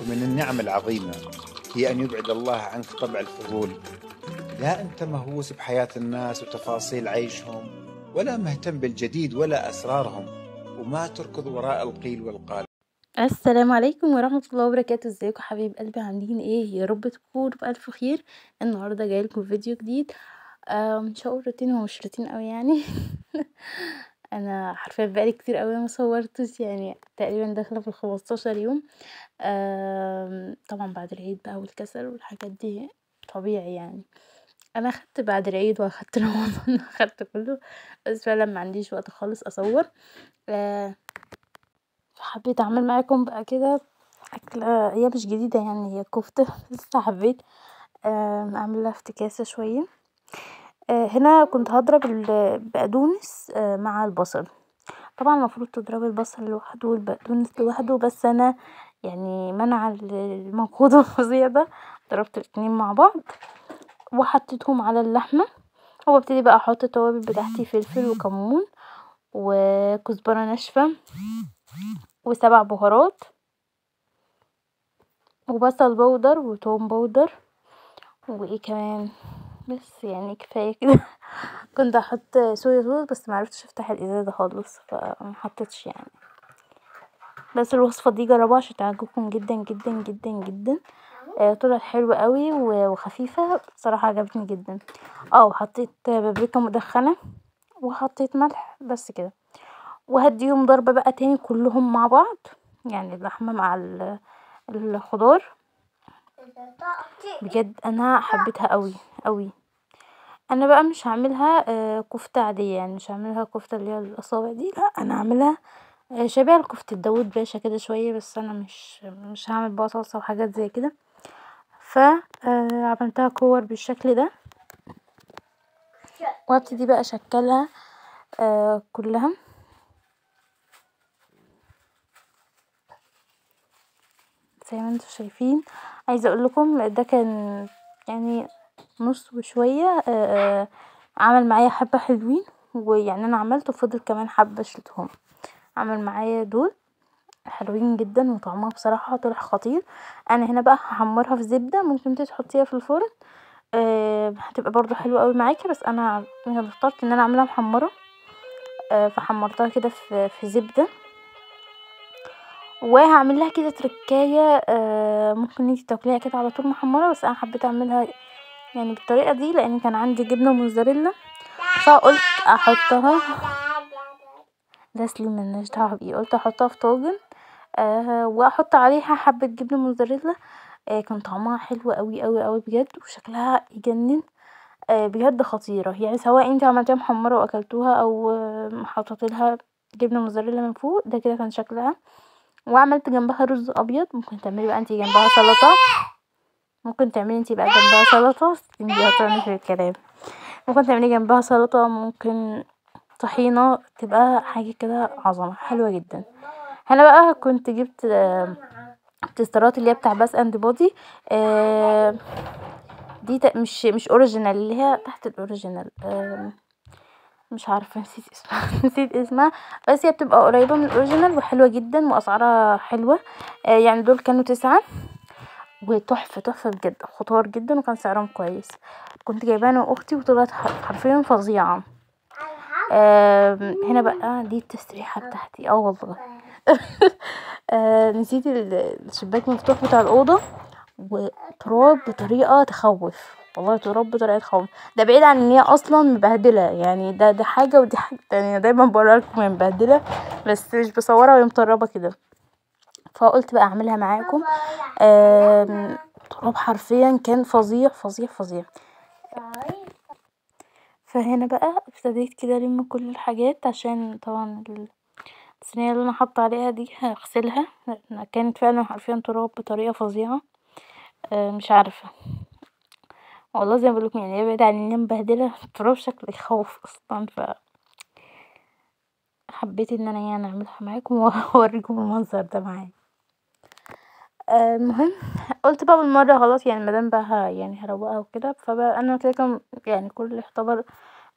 ومن النعم العظيمة هي أن يبعد الله عنك طبع الفضول. لا أنت مهووس بحياة الناس وتفاصيل عيشهم، ولا مهتم بالجديد ولا أسرارهم، وما تركض وراء القيل والقال. السلام عليكم ورحمة الله وبركاته. ازيكم حبايب قلبي، عاملين ايه؟ يا رب تكونوا بألف خير. النهارده جاي لكم فيديو جديد، مش هقول روتين، هو مش روتين قوي يعني. انا حرفيا بقالي كتير قوي ما صورتش، يعني تقريبا داخله في 15 يوم. طبعا بعد العيد بقى والكسل والحاجات دي طبيعي يعني. انا اخدت بعد العيد واخدت رمضان واخدت كله، بس فعلا ما عنديش وقت خالص اصور. حبيت اعمل معاكم بقى كده اكله هي مش جديدة يعني، هي كفته، بس حبيت اعمل لها افتكاسه شوية. هنا كنت هضرب البقدونس مع البصل. طبعا المفروض تضربي البصل لوحده والبقدونس لوحده، بس انا يعني منع المجهود الفظيع ده ضربت الاتنين مع بعض وحطيتهم على اللحمة. وابتدي بقى احط التوابل بتاعتي، فلفل وكمون وكزبره ناشفة و7 بهارات وبصل powder وتوم powder وايه كمان، بس يعني كفاية كده. كنت احط soya sauce بس معرفتش افتح الازازه خالص فما حطيتش يعني. بس الوصفة دي جربوها عشان تعجبكم جدا جدا جدا جدا. طلعت حلوة قوي وخفيفة بصراحة، عجبتني جدا. وحطيت بابريكا مدخنه وحطيت ملح، بس كده. وهديهم ضربه بقى تاني كلهم مع بعض، يعني اللحمة مع الخضار. بجد انا حبيتها قوي قوي. انا بقى مش هعملها كفته عادية، يعني مش هعملها كفته اللي هي الاصابع دي، لا انا هعملها شبيهه لكفته داوود باشا كده شوية، بس انا مش هعمل بقى صلصه وحاجات زي كده. فعملتها كور بالشكل ده، وابتدي بقى اشكلها كلها. زي ما انتم شايفين. عايزه اقول لكم ده كان يعني نص وشوية، عمل معايا حبه حلوين، ويعني انا عملته وفضل كمان حبه شلتهم. عمل معايا دول حلوين جدا، وطعمها بصراحة طلع خطير. انا هنا بقى هحمرها في زبدة، ممكن انت تحطيها في الفرن، هتبقى برضو حلوة قوي معاكي، بس انا اخترت ان انا اعملها محمرة. فحمرتها كده في زبدة، وهعمل لها كده تركايه. ممكن انتي تاكليها كده على طول محمرة، بس انا حبيت اعملها يعني بالطريقة دي لان كان عندي جبنه موزاريلا، فقلت احطها. ده سليم ملناش دعوه بيه. قلت احطها في طاجن، واحط عليها حبه جبنه موزاريلا. كان طعمها حلو قوي قوي قوي بجد، وشكلها يجنن. بجد خطيرة يعني، سواء انتي عملتيها محمرة واكلتوها او حطيتي لها جبنه موزاريلا من فوق، ده كده كان شكلها. وعملت جنبها رز ابيض، ممكن تعملي بقى انتي جنبها سلطة، ممكن تعملي انتي بقى جنبها سلطة، انتي في الكلام. ممكن تعملي جنبها سلطة، ممكن طحينه، تبقى حاجة كده عظمه حلوة جدا. انا بقى كنت جبت تسترات اللي هي بتاع Bath and Body، دي مش original، اللي هي تحت ال original، مش عارفه نسيت اسمها نسيت اسمها، بس هي بتبقى قريبه من ال original وحلوه جدا واسعارها حلوة. يعني دول كانوا 9، وتحفه تحفة بجد، خطار جدا، وكان سعرهم كويس. كنت جايباها انا واختي وطلعت حرفيا فظيعة. هنا بقى دي التسريحه بتاعتي، والله. نسيت الشباك مفتوح بتاع الاوضة، وتراب بطريقة تخوف، والله تراب بطريقة تخوف. ده بعيد عن ان هي اصلا مبهدله يعني، ده حاجة ودي حاجة تانية. دايما بوريها لكم هي مبهدله، بس مش بصورها وهي مطربه كده، فقلت بقى اعملها معاكم. تراب حرفيا كان فظيع فظيع فظيع. فهنا بقى ابتديت كده الم كل الحاجات، عشان طبعا الصينية اللي انا حاطه عليها دي هغسلها، كانت فعلا حرفيا تراب بطريقة فظيعة. مش عارفه والله، زي ما بقولكم يعني هي بعيد عن ان هي مبهدله، التراب شكله يخوف اصلا. ف حبيت ان انا يعني اعملها معاكم واوريكم المنظر ده معايا. المهم قلت بقى بالمرة خلاص يعني مادام بقى يعني هروقها وكده، فبقى انا كده كان يعني كل يعتبر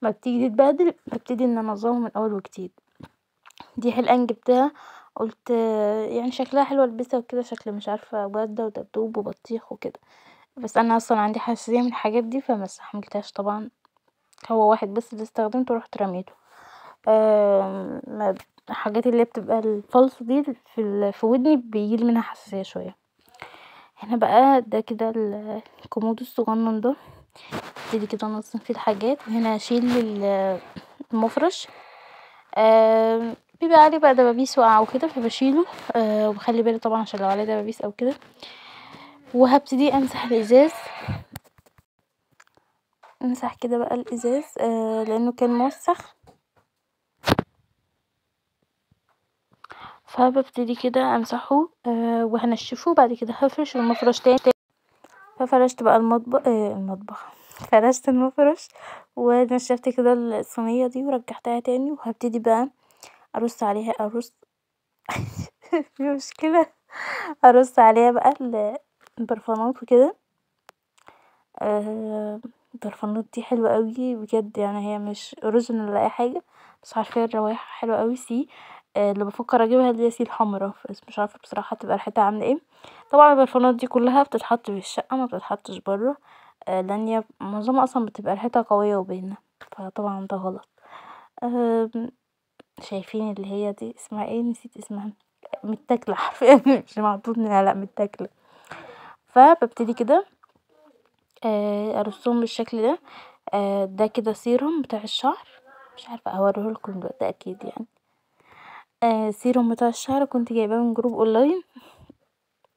ما بتيجي تتبهدل ببتدي ان انظمها من اول وجديد. دي حلقان جبتها قلت يعني شكلها حلو البسها وكده، شكل مش عارفه ورده ودبدوب وبطيخ وكده، بس انا اصلا عندي حساسية من الحاجات دي فما استحملتهاش طبعا. هو واحد بس اللي استخدمته ورحت رميته. الحاجات اللي بتبقى الفالص دي في ودني بيجيلي منها حساسية شوية. هنا بقى ده كده الكومود الصغنن ده، ابتدي كده انظم فيه الحاجات. وهنا اشيل المفرش، بيبقى عليه بقى دبابيس وقع وكده فبشيله، وبخلي بالي طبعا عشان لو عليه دبابيس او كده. وهبتدي امسح الازاز، امسح كده بقى الازاز لانه كان موسخ، فببتدي كده امسحه وهنشفه. بعد كده هفرش المفرش تاني. ففرشت بقى المطبخ فرشت المفرش ونشفت كده الصينية دي ورجعتها تاني. وهبتدي بقى ارص عليها، ارص في مشكلة، ارص عليها بقى البرفانات وكده. البرفانات دي حلوة قوي بجد، يعني هي مش original ولا اي حاجة، بس عارفه الروايح حلوة قوي. سي اللي بفكر اجيبها اللي هي سي الحمراء، بس مش عارفه بصراحة تبقى ريحتها عامله ايه. طبعا البرفانات دي كلها بتتحط في الشقة، ما بتتحطش بره، لان هي معظمها اصلا بتبقى ريحتها قوية وباينه، فطبعا ده غلط. شايفين اللي هي دي اسمها ايه؟ نسيت اسمها، متاكله حرفيا مش معطوط منها، لا متاكله. فببتدي كده ارصهم بالشكل ده. ده كده سيروم بتاع الشعر، مش عارفه اوريه لكم دلوقتي اكيد يعني. سيروم بتاع الشعر كنت جايباه من group online،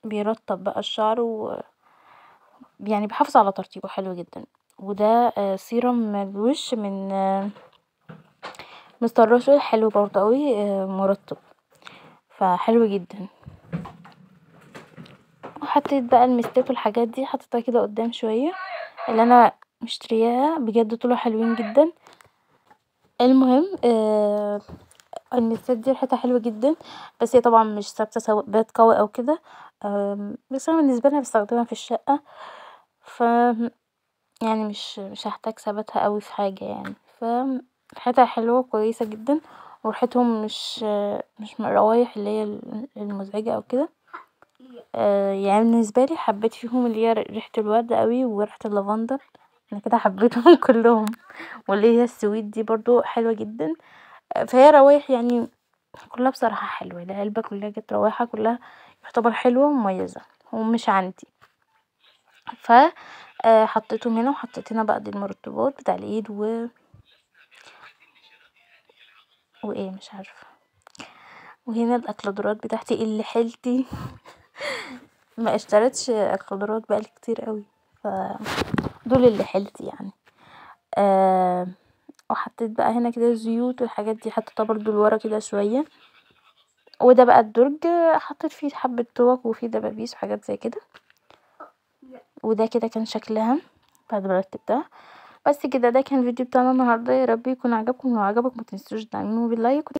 بيرطب بقى الشعر و يعني بيحافظ على ترطيبه حلو جدا. وده سيروم الوش من مستر راشد، حلو برضه قوي، مرطب فحلو جدا. وحطيت بقى المستات والحاجات دي، حطيتها كده قدام شوية اللي انا مشترياها، بجد طلعوا حلوين جدا. المهم المستات دي ريحتها حلوة جدا، بس هي طبعا مش ثابتة ثبات قوي او كده، بس انا بالنسبة لي بستخدمها في الشقة، ف يعني مش هحتاج ثباتها قوي في حاجة يعني. ف ريحتها حلوة كويسة جدا، وريحتهم مش من الروايح اللي هي المزعجة او كده. يعني بالنسبة لي حبيت فيهم اللي هي ريحه الورد قوي وريحه اللافندر، انا كده حبيتهم كلهم. واللي هي السويت دي برضو حلوة جدا. فهي روايح يعني كلها بصراحة حلوة، العلبة كلها جت روايحها كلها يعتبر حلوة ومميزة ومش عندي. ف حطيتهم هنا، وحطيت هنا بقى دي المرطبات بتاع الايد وايه مش عارفه. وهنا الاكلادورات بتاعتي اللي حيلتي ما اشتريتش اكلادورات بقالي كتير قوي، فدول اللي حيلتي يعني. وحطيت بقى هنا كده الزيوت والحاجات دي، حطيتها برضو لورا كده شوية. وده بقى الدرج، حطيت فيه حبه توك وفيه دبابيس وحاجات زي كده. وده كده كان شكلها بعد ما رتبتها. بس كده ده كان الفيديو بتاعنا النهارده، يا رب يكون عجبكم. لو عجبكم ما تنسوش تعملوا بال like.